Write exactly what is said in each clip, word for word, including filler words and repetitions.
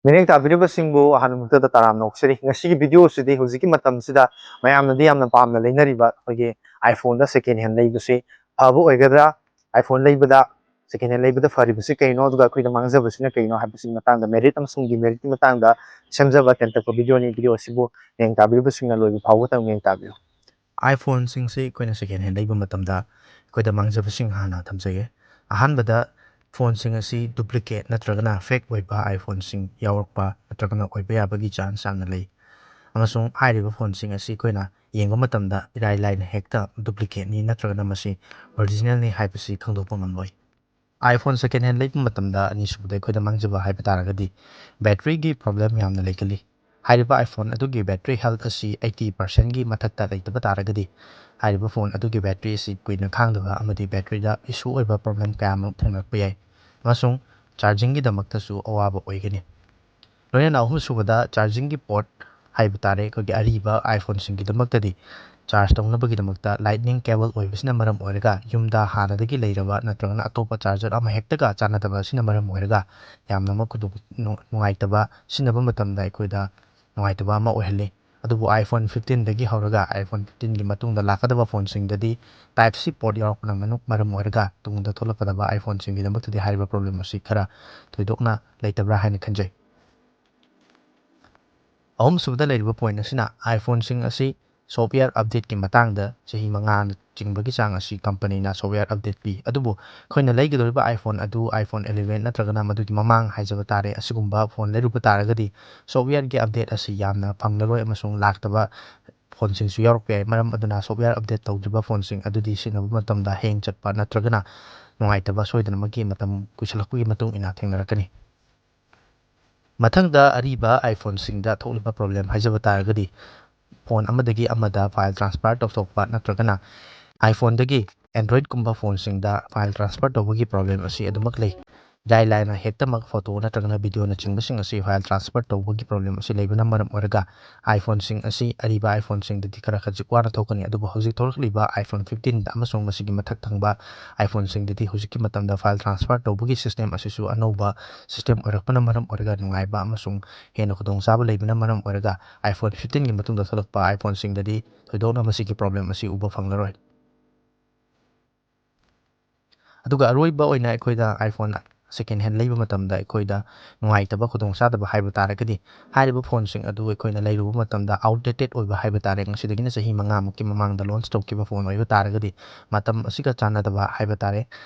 ꯃꯤꯠꯌꯦꯡ ꯇꯥꯕꯤꯔꯤꯕꯁꯤꯡꯕꯨ ꯑꯍꯥꯟꯕ ꯃꯛꯇꯗ ꯇꯔꯥꯝꯅ ꯑꯣꯛꯆꯔꯤ꯫ ꯉꯁꯤꯒꯤ video ꯑꯁꯤꯗꯤ ꯍꯧꯖꯤꯛꯀꯤ ꯃꯇꯝꯁꯤꯗ ꯃꯌꯥꯝꯅꯗꯤ ꯌꯥꯝꯅ ꯄꯥꯝꯅ ꯂꯩꯅꯔꯤꯕ ꯑꯩꯈꯣꯏꯒꯤ iPhone ꯗ second hand ꯂꯩꯕꯁꯤ ꯐꯕ ꯑꯣꯏꯒꯗ꯭ꯔꯥ? iPhone ꯂꯩꯕꯗ, second hand ꯂꯩꯕꯗ ꯐꯔꯤꯕꯁꯤ ꯀꯩꯅꯣ? ꯑꯗꯨꯒ ꯑꯩꯈꯣꯏꯗ ꯃꯥꯡꯖꯕꯁꯤꯅ ꯀꯩꯅꯣ ꯍꯥꯏꯕꯁꯤꯒꯤ ꯃꯇꯥꯡꯗ, merit ꯑꯃꯁꯨꯡ demerit ꯀꯤ ꯃꯇꯥꯡꯗ ꯁꯦꯝꯖꯕ ꯇꯦꯟꯇꯛꯄ video ꯅꯤ꯫ Video ꯑꯁꯤꯕꯨ ꯃꯤꯠꯌꯦꯡ ꯇꯥꯕꯤꯔꯤꯕꯁꯤꯡꯅ ꯂꯣꯏꯕ ꯐꯥꯎꯕ ꯇꯪ ꯃꯤꯠꯌꯦꯡ ꯇꯥꯕꯤꯌꯨ꯫ iPhone ꯁꯤꯡꯁꯤ ꯑꯩꯈꯣꯏꯅ second hand ꯂꯩꯕ ꯃꯇꯝꯗ ꯑꯩꯈꯣꯏꯗ ꯃꯥꯡꯖꯕꯁꯤꯡ ꯍꯥꯟꯅ ꯊꯝꯖꯒꯦ꯫ ꯑꯍꯥꯟꯕꯗ, phone ꯁꯤꯡ ꯑꯁꯤ duplicate ꯅꯠꯇ꯭ꯔꯒꯅ fake ꯑꯣꯏꯕ iPhone ꯁꯤꯡ ꯌꯥꯎꯔꯛꯄ ꯅꯠꯇ꯭ꯔꯒꯅ ꯑꯣꯏꯕ ꯌꯥꯕꯒꯤ chance ꯌꯥꯝꯅ ꯂꯩ꯫ ꯑꯃꯁꯨꯡ ꯍꯥꯏꯔꯤꯕ phone ꯁꯤꯡ ꯑꯁꯤ ꯑꯩꯈꯣꯏꯅ ꯌꯦꯡꯕ ꯃꯇꯝꯗ ꯏꯔꯥꯏ ꯂꯥꯏꯅ ꯍꯦꯛꯇ duplicate ꯅꯤ ꯅꯠꯇ꯭ꯔꯒꯅ ꯃꯁꯤ original ꯅꯤ ꯍꯥꯏꯕꯁꯤ ꯈꯪꯗꯣꯛꯄ ꯉꯝꯂꯣꯏ꯫ iPhone second hand ꯂꯩꯕ ꯃꯇꯝꯗ ꯑꯅꯤꯁꯨꯕꯗ ꯑꯩꯈꯣꯏꯗ ꯃꯥꯡꯖꯕ ꯍꯥꯏꯕ ꯇꯥꯔꯒꯗꯤ battery ꯒꯤ problem ꯌꯥꯝꯅ ꯂꯩꯒꯜꯂꯤ꯫ ꯍꯥꯏꯔꯤꯕ iPhone ꯑꯗꯨꯒꯤ battery health ꯑꯁꯤ eighty percent ꯒꯤ ꯃꯊꯛꯇ ꯂꯩꯇꯕ ꯇꯥꯔꯒꯗꯤ, ꯍꯥꯏꯔꯤꯕ phone ꯑꯗꯨꯒꯤ battery ꯑꯁꯤ ꯀꯨꯏꯅ ꯈꯥꯡꯗꯕ ꯑꯃꯗꯤ battery ꯗ issue ꯑꯣꯏꯕ problem ꯀꯌꯥ ꯑꯃ ꯊꯦꯡꯅꯔꯛꯄ ꯌꯥꯏ, ꯑꯃꯁꯨꯡ charging ꯒꯤꯗꯃꯛꯇꯁꯨ ꯑꯋꯥꯕ ꯑꯣꯏꯒꯅꯤ꯫ ꯂꯣꯏꯅꯅ ꯑꯍꯨꯝꯁꯨꯕꯗ, charging ꯒꯤ port ꯍꯥꯏꯕ ꯇꯥꯔꯦ꯫ ꯑꯩꯈꯣꯏꯒꯤ ꯑꯔꯤꯕ iPhone ꯁꯤꯡꯒꯤꯗꯃꯛꯇꯗꯤ charge ꯇꯧꯅꯕꯒꯤꯗꯃꯛꯇ lightning cable ꯑꯣꯏꯕꯁꯤꯅ ꯃꯔꯝ ꯑꯣꯏꯔꯒ ꯌꯨꯝꯗ ꯍꯥꯟꯅꯗꯒꯤ ꯂꯩꯔꯕ ꯅꯠꯇ꯭ꯔꯒꯅ ꯑꯇꯣꯞꯄ charger ꯑꯃ ꯍꯦꯛꯇꯒ ꯆꯥꯟꯅꯗꯕ ꯑꯁꯤꯅ ꯃꯔꯝ ꯑꯣꯏꯔꯒ ꯌꯥꯝꯅꯃꯛ ꯈꯨꯗꯣꯡ ꯅꯨꯡ-, ꯅꯨꯡꯉꯥꯏꯇꯕ, ꯁꯤꯖꯤꯟꯅꯕ ꯃꯇꯝꯗ ꯑꯩꯈꯣꯏꯗ ꯅꯨꯡꯉꯥꯏꯇꯕ ꯑꯃ ꯑꯣꯏꯍꯜꯂꯤ꯫ ꯑꯗꯨꯕꯨ iPhone fifteen ꯗꯒꯤ ꯍꯧꯔꯒ iPhone fifteen ꯒꯤ ꯃꯇꯨꯡꯗ ꯂꯥꯛꯀꯗꯕ phone ꯁꯤꯡꯗꯗꯤ Type C port ꯌꯥꯎꯔꯛꯄꯅ ꯃꯅꯨꯡ-, ꯃꯔꯝ ꯑꯣꯏꯔꯒ ꯇꯨꯡꯗ ꯊꯣꯛꯂꯛꯀꯗꯕ iPhone ꯁꯤꯡꯒꯤꯗꯃꯛꯇꯗꯤ ꯍꯥꯏꯔꯤꯕ problem ꯑꯁꯤ ꯈꯔ ꯊꯣꯏꯗꯣꯛꯅ ꯂꯩꯇꯕ꯭ꯔꯥ ꯍꯥꯏꯅ ꯈꯟꯖꯩ꯫ ꯑꯍꯨꯝꯁꯨꯕꯗ ꯂꯩꯔꯤꯕ point ꯑꯁꯤꯅ iPhone ꯁꯤꯡ ꯑꯁꯤ software update ꯀꯤ ꯃꯇꯥꯡꯗ ꯆꯍꯤ ꯃꯉꯥꯅ ꯆꯤꯡꯕꯒꯤ ꯆꯥꯡ ꯑꯁꯤ company ꯅ software update ꯄꯤ꯫ ꯑꯗꯨꯕꯨ ꯑꯩꯈꯣꯏꯅ ꯂꯩꯒꯗꯧꯔꯤꯕ iPhone ꯑꯗꯨ iPhone eleven ꯅꯠꯇ꯭ꯔꯒꯅ ꯃꯗꯨꯒꯤ ꯃꯃꯥꯡ ꯍꯥꯏꯖꯕ ꯇꯥꯔꯦ, ꯑꯁꯤꯒꯨꯝꯕ phone ꯂꯩꯔꯨꯕ ꯇꯥꯔꯒꯗꯤ software ꯒꯤ update ꯑꯁꯤ ꯌꯥꯝꯅ ꯐꯪꯂꯔꯣꯏ ꯑꯃꯁꯨꯡ ꯂꯥꯛꯇꯕ phone ꯁꯤꯡꯁꯨ ꯌꯥꯎꯔꯛꯄ ꯌꯥꯏ꯫ ꯃꯔꯝ ꯑꯗꯨꯅ software update ꯇꯧꯗ꯭ꯔꯤꯕ phone ꯁꯤꯡ ꯑꯗꯨꯗꯤ ꯁꯤꯖꯤꯟꯅꯕ ꯃꯇꯝꯗ hang ꯆꯠꯄ ꯅꯠꯇ꯭ꯔꯒꯅ ꯅꯨꯡꯉꯥꯏꯇꯕ ꯁꯣꯏꯗꯅꯃꯛꯀꯤ ꯃꯇꯝ ꯀꯨꯏꯁꯜꯂꯛꯄꯒꯤ ꯃꯇꯨꯡ ꯏꯟꯅ ꯊꯦꯡꯅꯔꯛꯀꯅꯤ꯫ ꯃꯊꯪꯗ ꯑꯔꯤꯕ iPhone ꯁꯤꯡꯗ ꯊꯣꯛꯂꯤꯕ problem ꯍꯥꯏꯖꯕ ꯇꯥꯔꯒꯗꯤ phone ꯑꯃꯗꯒꯤ ꯑꯃꯗ file transfer ꯇꯧꯊꯣꯛꯄ ꯅꯠꯇ꯭ꯔꯒꯅ iPhone ꯗꯒꯤ Android ꯀꯨꯝꯕ phone ꯁꯤꯡꯗ file transfer ꯇꯧꯕꯒꯤ problem ꯑꯁꯤ ꯑꯗꯨꯃꯛ ꯂꯩ꯫ ꯏꯔꯥꯏ ꯂꯥꯏꯅ ꯍꯦꯛꯇꯃꯛ ꯐꯣꯇꯣ ꯅꯠꯇ꯭ꯔꯒꯅ ꯚꯤꯗꯤꯑꯣꯅꯆꯤꯡꯕꯁꯤꯡ ꯑꯁꯤ ꯐꯥꯏꯜ ꯇ꯭ꯔꯥꯟꯁꯐꯔ ꯇꯧꯕꯒꯤ ꯄ꯭ꯔꯣꯕ꯭ꯂꯦꯝ ꯑꯁꯤ ꯂꯩꯕꯅ ꯃꯔꯝ ꯑꯣꯏꯔꯒ iPhone ꯁꯤꯡ ꯑꯁꯤ ꯑꯔꯤꯕ iPhone ꯁꯤꯡꯗꯗꯤ ꯈꯔ ꯈꯖꯤꯛ ꯋꯥꯅ ꯊꯣꯛꯀꯅꯤ꯫ ꯑꯗꯨꯕꯨ ꯍꯧꯖꯤꯛ ꯊꯣꯛꯂꯛꯂꯤꯕ iPhone fifteen ꯑꯃꯁꯨꯡ ꯃꯁꯤꯒꯤ ꯃꯊꯛ ꯊꯪꯕ iPhone ꯁꯤꯡꯗꯗꯤ ꯍꯧꯖꯤꯛꯀꯤ ꯃꯇꯝꯗ ꯐꯥꯏꯜ ꯇ꯭ꯔꯥꯟꯁꯐꯔ ꯇꯧꯕꯒꯤ ꯁꯤꯁꯇꯦꯝ ꯑꯁꯤꯁꯨ ꯑꯅꯧꯕ ꯁꯤꯁꯇꯦꯝ ꯑꯣꯏꯔꯛꯄꯅ ꯃꯔꯝ ꯑꯣꯏꯔꯒ ꯅꯨꯡꯉꯥꯏꯕ ꯑꯃꯁꯨꯡ ꯍꯦꯟꯅ ꯈꯨꯗꯣꯡꯆꯥꯕ ꯂꯩꯕꯅ ꯃꯔꯝ ꯑꯣꯏꯔꯒ iPhone fifteen ꯒꯤ ꯃꯇꯨꯡꯗ ꯊꯣꯛꯂꯛꯄ iPhone ꯁꯤꯡꯗꯗꯤ ꯊꯣꯏꯗꯣꯛꯅ ꯃꯁꯤꯒꯤ ꯄ꯭ꯔꯣꯕ꯭ꯂꯦꯝ ꯑꯁꯤ ꯎꯕ ꯐꯪꯂꯔꯣꯏ꯫ ꯑꯗꯨꯒ ꯑꯔꯣꯏꯕ ꯑꯣꯏꯅ ꯑꯩꯈꯣꯏꯗ iPhone second hand ꯂꯩꯕ ꯃꯇꯝꯗ ꯑꯩꯈꯣꯏꯗ ꯅꯨꯡꯉꯥꯏꯇꯕ, ꯈꯨꯗꯣꯡꯆꯥꯗꯕ ꯍꯥꯏꯕ ꯇꯥꯔꯒꯗꯤ, ꯍꯥꯏꯔꯤꯕ ꯐꯣꯟꯁꯤꯡ ꯑꯗꯨ ꯑꯩꯈꯣꯏꯅ ꯂꯩꯔꯨꯕ ꯃꯇꯝꯗ outdated ꯑꯣꯏꯕ ꯍꯥꯏꯕ ꯇꯥꯔꯦ, ꯉꯁꯤꯗꯒꯤꯅ ꯆꯍꯤ ꯃꯉꯥꯃꯨꯛꯀꯤ ꯃꯃꯥꯡꯗ ꯂꯣꯟꯆ ꯇꯧꯈꯤꯕ ꯐꯣꯟ ꯑꯣꯏꯕ ꯇꯥꯔꯒꯗꯤ, ꯃꯇꯝ ꯑꯁꯤꯒ ꯆꯥꯟꯅꯗꯕ ꯍꯥꯏꯕ ꯇꯥꯔꯦ,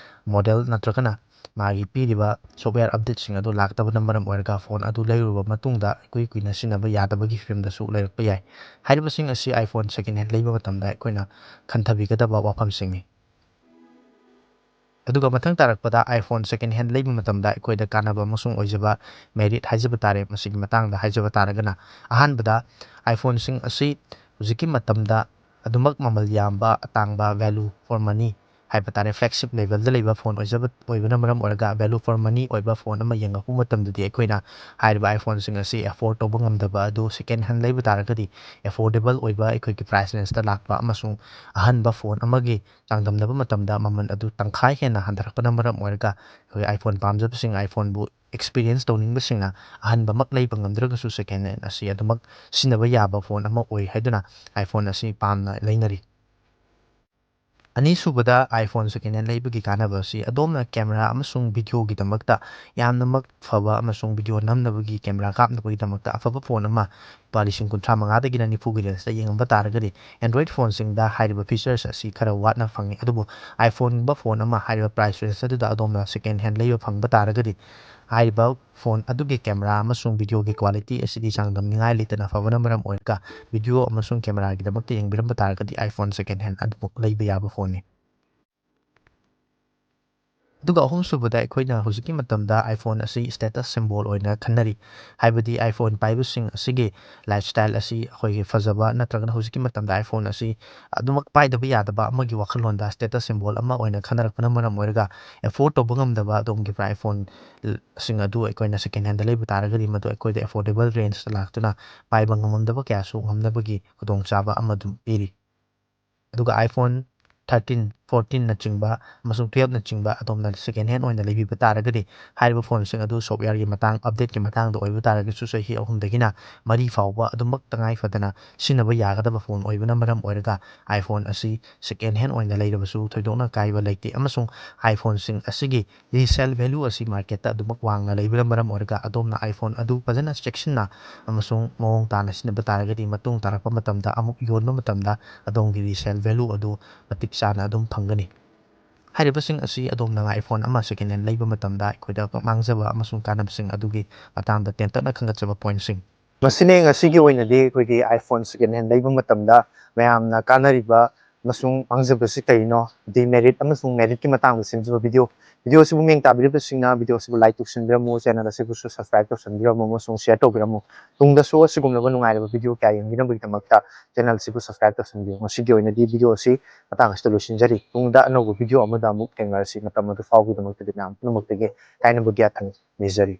ꯃꯣꯗꯦꯜ ꯅꯠꯇ꯭ꯔꯒꯅ ꯃꯥꯒꯤ ꯄꯤꯔꯤꯕ ꯁꯣꯞꯋꯦꯌꯔ ꯑꯞꯗꯦꯠꯁꯤꯡ ꯑꯗꯨ ꯂꯥꯛꯇꯕꯅ ꯃꯔꯝ ꯑꯣꯏꯔꯒ ꯐꯣꯟ ꯑꯗꯨ ꯂꯩꯔꯨꯔꯕ ꯃꯇꯨꯡꯗ ꯏꯀꯨꯏ ꯀꯨꯏꯅ ꯁꯤꯖꯤꯟꯅꯕ ꯌꯥꯗꯕꯒꯤ ꯐꯤꯕꯝꯗꯁꯨ ꯂꯩꯔꯛꯄ ꯌꯥꯏ꯫ ꯍꯥꯏꯔꯤꯕꯁꯤꯡ ꯑꯁꯤ iPhone second hand ꯂꯩꯕ ꯃꯇꯝꯗ ꯑꯩꯈꯣꯏꯅ ꯈꯟꯊꯕꯤꯒꯗꯕ ꯋꯥꯐꯝꯁꯤꯡꯅꯤ꯫ ꯑꯗꯨꯒ ꯃꯊꯪ ꯇꯥꯔꯛꯄꯗ iPhone second hand ꯂꯩꯕ ꯃꯇꯝꯗ ꯑꯩꯈꯣꯏꯗ ꯀꯥꯟꯅꯕ ꯑꯃꯁꯨꯡ ꯑꯣꯏꯖꯕ merit ꯍꯥꯏꯖꯕ ꯇꯥꯔꯦ꯫ ꯃꯁꯤꯒꯤ ꯃꯇꯥꯡꯗ ꯍꯥꯏꯖꯕ ꯇꯥꯔꯒꯅ, ꯑꯍꯥꯟꯕꯗ iPhone ꯁꯤꯡ ꯑꯁꯤ ꯍꯧꯖꯤꯛꯀꯤ ꯃꯇꯝꯗ ꯑꯗꯨꯃꯛ ꯃꯃꯜ ꯌꯥꯝꯕ, ꯑꯇꯥꯡꯕ, value for money ꯍꯥꯏꯕ ꯇꯥꯔꯦ, flagship level ꯗ ꯂꯩꯕ ꯐꯣꯟ ꯑꯣꯏꯖꯕ, ꯑꯣꯏꯕꯅ ꯃꯔꯝ ꯑꯣꯏꯔꯒ value for money ꯑꯣꯏꯕ ꯐꯣꯟ ꯑꯃ ꯌꯦꯡꯉꯛꯄ ꯃꯇꯝꯗꯗꯤ ꯑꯩꯈꯣꯏꯅ ꯍꯥꯏꯔꯤꯕ iPhone ꯁꯤꯡ ꯑꯁꯤ afford ꯇꯧꯕ ꯉꯝꯗꯕ ꯑꯗꯨ second hand ꯂꯩꯕ ꯇꯥꯔꯒꯗꯤ affordable ꯑꯣꯏꯕ ꯑꯩꯈꯣꯏꯒꯤ price range ꯇ ꯂꯥꯛꯄ ꯑꯃꯁꯨꯡ ꯑꯍꯟꯕ ꯐꯣꯟ ꯑꯃꯒꯤ ꯆꯥꯡꯗꯝꯅꯕ ꯃꯇꯝꯗ ꯃꯃꯜ ꯑꯗꯨ ꯇꯪꯈꯥꯏ ꯍꯦꯟꯅ ꯍꯟꯊꯔꯛꯄꯅ ꯃꯔꯝ ꯑꯣꯏꯔꯒ ꯑꯩꯈꯣꯏ iPhone ꯄꯥꯝꯖꯕꯁꯤꯡ, iPhone ꯕꯨ experience ꯇꯧꯅꯤꯡꯕꯁꯤꯡꯅ ꯑꯍꯟꯕꯃꯛ ꯂꯩꯕ ꯉꯝꯗ꯭ꯔꯒꯁꯨ second hand ꯑꯁꯤ ꯑꯗꯨꯃꯛ ꯁꯤꯖꯤꯟꯅꯕ ꯌꯥꯕ ꯐꯣꯟ ꯑꯃ ꯑꯣꯏ ꯍꯥꯏꯗꯨꯅ iPhone ꯑꯁꯤ ꯄꯥꯝꯅ ꯂꯩꯅꯔꯤ꯫ ꯑꯅꯤꯁꯨꯕꯗ, iPhone second hand ꯂꯩꯕꯒꯤ ꯀꯥꯟꯅꯕ ꯑꯁꯤ ꯑꯗꯣꯝꯅ camera ꯑꯃꯁꯨꯡ video ꯒꯤꯗꯃꯛꯇ ꯌꯥꯝꯅꯃꯛ ꯐꯕ ꯑꯃꯁꯨꯡ video ꯅꯝꯅꯕꯒꯤ camera ꯀꯥꯞꯅꯕꯒꯤꯗꯃꯛꯇ ꯑꯐꯕ ꯐꯣꯟ ꯑꯃ ꯂꯨꯄꯥ ꯂꯤꯁꯤꯡ ꯀꯨꯟꯊ꯭ꯔꯥ ꯃꯉꯥꯗꯒꯤꯅ ꯅꯤꯐꯨꯒꯤ range ꯇ ꯌꯦꯡꯉꯝꯕ ꯇꯥꯔꯒꯗꯤ, Android ꯐꯣꯟꯁꯤꯡꯗ ꯍꯥꯏꯔꯤꯕ features ꯑꯁꯤ ꯈꯔ ꯋꯥꯠꯅ ꯐꯪꯉꯤ꯫ ꯑꯗꯨꯕꯨ iPhone ꯒꯨꯝꯕ ꯐꯣꯟ ꯑꯃ ꯍꯥꯏꯔꯤꯕ price range ꯑꯗꯨꯗ ꯑꯗꯣꯝꯅ second hand ꯂꯩꯕ ꯐꯪꯕ ꯇꯥꯔꯒꯗꯤ, ꯍꯥꯏꯔꯤꯕ ꯐꯣꯟ ꯑꯗꯨꯒꯤ camera ꯑꯃꯁꯨꯡ video ꯒꯤ quality ꯑꯁꯤꯗꯤ ꯆꯥꯡꯗꯝꯅꯤꯡꯉꯥꯏ ꯂꯩꯇꯅ ꯐꯕꯅ ꯃꯔꯝ ꯑꯣꯏꯔꯒ, video ꯑꯃꯁꯨꯡ camera ꯒꯤꯗꯃꯛꯇ ꯌꯦꯡꯕꯤꯔꯝꯕ ꯇꯥꯔꯒꯗꯤ iPhone second hand ꯑꯗꯨꯃꯛ ꯂꯩꯕ ꯌꯥꯕ ꯐꯣꯟꯅꯤ꯫ ꯑꯗꯨꯒ ꯑꯍꯨꯝꯁꯨꯕꯗ, ꯑꯩꯈꯣꯏꯅ ꯍꯧꯖꯤꯛꯀꯤ ꯃꯇꯝꯗ iPhone ꯑꯁꯤ status symbol ꯑꯣꯏꯅ ꯈꯟꯅꯔꯤ꯫ ꯍꯥꯏꯕꯗꯤ iPhone ꯄꯥꯏꯕꯁꯤꯡ ꯑꯁꯤꯒꯤ lifestyle ꯑꯁꯤ ꯑꯩꯈꯣꯏꯒꯤ ꯐꯖꯕ, ꯅꯠꯇ꯭ꯔꯒꯅ ꯍꯧꯖꯤꯛꯀꯤ ꯃꯇꯝꯗ iPhone ꯑꯁꯤ ꯑꯗꯨꯃꯛ ꯄꯥꯏꯗꯕ ꯌꯥꯗꯕ ꯑꯃꯒꯤ ꯋꯥꯈꯜꯂꯣꯟꯗ status symbol ꯑꯃ ꯑꯣꯏꯅ ꯈꯟꯅꯔꯛꯄꯅ ꯃꯔꯝ ꯑꯣꯏꯔꯒ, afford ꯇꯧꯕ ꯉꯝꯗꯕ ꯑꯗꯣꯝꯒꯤ iPhone ꯁꯤꯡ ꯑꯗꯨ ꯑꯩꯈꯣꯏꯅ second hand ꯂꯩꯕ ꯇꯥꯔꯒꯗꯤ, ꯃꯗꯨ ꯑꯩꯈꯣꯏꯗ affordable range ꯇ ꯂꯥꯛꯇꯨꯅ ꯄꯥꯏꯕ ꯉꯝꯃꯝꯗꯕ ꯀꯌꯥꯁꯨ ꯉꯝꯅꯕꯒꯤ ꯈꯨꯗꯣꯡꯆꯥꯕ ꯑꯃ ꯑꯗꯨꯝ ꯄꯤꯔꯤ꯫ ꯑꯗꯨꯒ iPhone thirteen, fourteen ꯅꯆꯤꯡꯕ ꯑꯃꯁꯨꯡ twelve ꯅꯆꯤꯡꯕ ꯑꯗꯣꯝꯅ second hand ꯑꯣꯏꯅ ꯂꯩꯕꯤꯕ ꯇꯥꯔꯒꯗꯤ, ꯍꯥꯏꯔꯤꯕ phone ꯁꯤꯡ ꯑꯗꯨ software ꯒꯤ ꯃꯇꯥꯡ, update ꯀꯤ ꯃꯇꯥꯡꯗ ꯑꯣꯏꯕ ꯇꯥꯔꯒꯁꯨ, ꯆꯍꯤ ꯑꯍꯨꯝꯗꯒꯤꯅ ꯃꯔꯤ ꯐꯥꯎꯕ ꯑꯗꯨꯃꯛ ꯇꯉꯥꯏ ꯐꯗꯅ ꯁꯤꯖꯤꯟꯅꯕ ꯌꯥꯒꯗꯕ phone ꯑꯣꯏꯕꯅ ꯃꯔꯝ ꯑꯣꯏꯔꯒ, iPhone ꯑꯁꯤ second hand ꯑꯣꯏꯅ ꯂꯩꯔꯕꯁꯨ ꯊꯣꯏꯗꯣꯛꯅ ꯀꯥꯏꯕ ꯂꯩꯇꯦ, ꯑꯃꯁꯨꯡ iPhone ꯁꯤꯡ ꯑꯁꯤꯒꯤ resale value ꯑꯁꯤ market ꯇ ꯑꯗꯨꯃꯛ ꯋꯥꯡꯅ ꯂꯩꯕꯅ ꯃꯔꯝ ꯑꯣꯏꯔꯒ, ꯑꯗꯣꯝꯅ iPhone ꯑꯗꯨ ꯐꯖꯅ ꯆꯦꯛꯁꯤꯟꯅ ꯑꯃꯁꯨꯡ ꯃꯑꯣꯡ ꯇꯥꯅ ꯁꯤꯖꯤꯟꯅꯕ ꯇꯥꯔꯒꯗꯤ, ꯃꯇꯨꯡ ꯇꯥꯔꯛꯄ ꯃꯇꯝꯗ ꯑꯃꯨꯛ ꯌꯣꯟꯕ ꯃꯇꯝꯗ ꯑꯗꯣꯝꯒꯤ resale value ꯑꯗꯨ ꯃꯇꯤꯛ ꯆꯥꯅ ꯑꯗꯨꯝ ꯐꯪꯒꯅꯤ꯫ ꯍꯥꯏꯔꯤꯕꯁꯤꯡ ꯑꯁꯤ ꯑꯗꯣꯝꯅ iPhone ꯑꯃ second hand ꯂꯩꯕ ꯃꯇꯝꯗ ꯑꯩꯈꯣꯏꯗ ꯃꯥꯡꯖꯕ ꯑꯃꯁꯨꯡ ꯀꯥꯟꯅꯕꯁꯤꯡ ꯑꯗꯨꯒꯤ ꯃꯇꯥꯡꯗ ꯇꯦꯟꯇꯛꯅ ꯈꯪꯒꯠꯆꯕ point ꯁꯤꯡ꯫ ꯃꯁꯤꯅꯤ ꯉꯁꯤꯒꯤ ꯑꯣꯏꯅꯗꯤ ꯑꯩꯈꯣꯏꯒꯤ iPhone second hand ꯂꯩꯕ ꯃꯇꯝꯗ ꯃꯌꯥꯝꯅ ꯀꯥꯟꯅꯔꯤꯕ ꯑꯃꯁꯨꯡ ꯃꯥꯡꯖꯕꯁꯤ ꯀꯔꯤꯅꯣ, demerit ꯑꯃꯁꯨꯡ merit ꯀꯤ ꯃꯇꯥꯡꯗ ꯁꯦꯝꯖꯕ video꯫ Video ꯑꯁꯤꯕꯨ ꯃꯤꯠꯌꯦꯡ ꯇꯥꯕꯤꯔꯤꯕꯁꯤꯡꯅ video ꯑꯁꯤꯕꯨ like ꯇꯧꯁꯤꯟꯕꯤꯔꯝꯃꯨ, channel ꯑꯁꯤꯕꯨꯁꯨ subscribe ꯇꯧꯁꯤꯟꯕꯤꯔꯝꯃꯨ ꯑꯃꯁꯨꯡ share ꯇꯧꯕꯤꯔꯝꯃꯨ꯫ ꯇꯨꯡꯗꯁꯨ ꯑꯁꯤꯒꯨꯝꯂꯕ ꯅꯨꯡꯉꯥꯏꯔꯕ video ꯀꯌꯥ ꯌꯦꯡꯕꯤꯅꯕꯒꯤꯗꯃꯛꯇ channel ꯑꯁꯤꯕꯨ subscribe ꯇꯧꯁꯤꯟꯕꯤꯌꯨ꯫ ꯉꯁꯤꯒꯤ ꯑꯣꯏꯅꯗꯤ video ꯑꯁꯤ ꯃꯇꯥꯡ ꯑꯁꯤꯗ ꯂꯣꯏꯁꯤꯟꯖꯔꯤ꯫ ꯇꯨꯡꯗ ꯑꯅꯧꯕ video ꯑꯃꯗ ꯑꯃꯨꯛ ꯊꯦꯡꯅꯔꯁꯤ꯫ ꯃꯇꯝ ꯑꯗꯨ ꯐꯥꯎꯕꯒꯤꯗꯃꯛꯇꯗꯤ ꯃꯌꯥꯝ ꯄꯨꯝꯅꯃꯛꯇꯒꯤ ꯀꯥꯏꯅꯕꯒꯤ ꯌꯥꯊꯪ ꯅꯤꯖꯔꯤ꯫